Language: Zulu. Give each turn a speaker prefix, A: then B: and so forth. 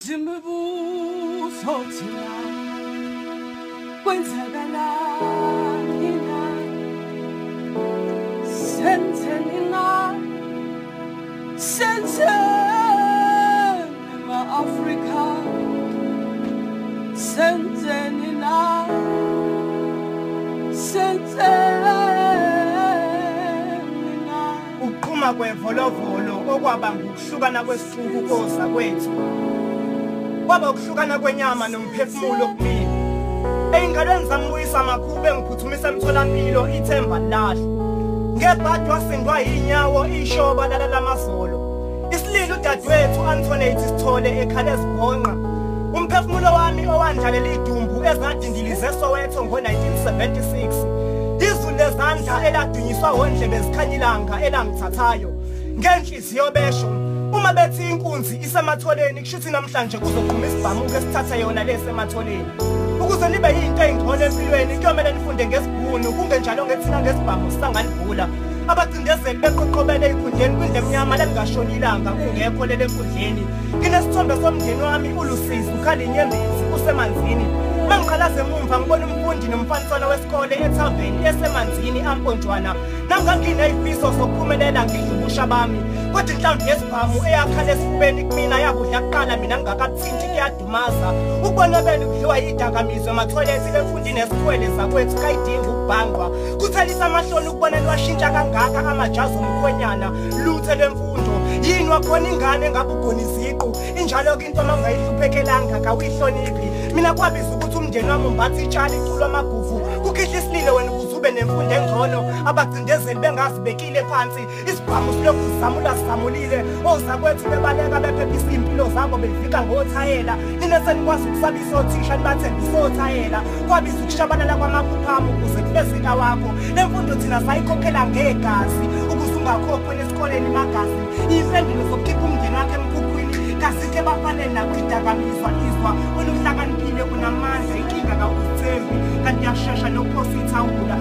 A: Imibuzo thina kwenzakalani na, senzeni na, senzeni ma-Afrika, senzeni na, senzeni na.
B: Ukuqhuma kwevolovolo okwaba ngukuhlukana kwesixuku koza kwethu, kwaba ukuhlukana kwenyama nomphefumulo kumina. Ey'ngalweni zambuyisa amakhube engiphuthumisa emtholampilo ithemba lilahle. Ngebhadi wasindwa yinyawo ishoba lala lamazolo. Isililo udadewethu Antoinette Sithole ekhala ezibhonqa. Umphefumulo wami owandlalela idumbu ezadindilize eSoweto ngo-1976. Izulu lezandla eladunyiswa wondlebe zikhanyilanga elangithathayo. Ngenhliziyo besho uma bethi inkunzi isematholeni, kushuthi namhlanje kuzoqhuma isibhamuke esithathe yona lesematholeni. Ukuze nibe yinto eyingcono empilweni kuyomele nifunde ngesibhunu, kungenjalo ngethina ngesibhamu sisanganivula. Abacindezeli beqoqobele enkundleni kwindlu emnyama lelingashoni ilanga kungekho lele enkundleni. Nginesithombe somndeni wami ulusizi ukhala inyembezi usemanzini. Mangiqalaza emumva ngibona umfundi nomfaniswana wesikole ethaveni esemanzini amponjwana. Nanganginezifiso zokuphumelela ngidlubusha bami, kodwa inhlamvu yesibhamu eyakhala esifubeni kumina yakudla kuqala mina ngingakathinti kuyadumaza. Ukubona benu kudliwa yidakamizwa emathoyilethi lemfundi nesikhwele zakwethu kayidingi ukubhangwa. Kuthelisa amahloni ukubona niwashintsha kangaka amajazi omkhwenyana luthe lemfundo. Yini wakhona ingane engabe ugona iziqu, injalo-ke into uma ungayihluphekelanga kawuyihloniphi. Mina kwabiza ukuthi umndeni wami umbatha itshali iculo amaguvu, kukhihla isililo wena ukuze ube nemfundo engcono. Abacindezeli bengazibekile phansi, isibhamu silokhu sizamula sizamulile. Ozakwethu bebaleka bephephisa iy'mpilo zabo bevika ngothayela. Nina senikwazi ukusabisa othisha nibathembise othayela. Kwabiza ukushabalala kwamaphupho ami ukuze kufezeka wakho. Le mfundo thina sayikhokhela ngegazi ukuze ungakhokhwela esikoleni magazi. Iy'mpendulo zokukhipha umndeni wakho emkhukhwini kazikho ebafaneni nakwidakamizwa izwa. Wena uhlakaniphile unamandla, inkinga kawuzithembi kanti uyashesha nokuphosa ithawula.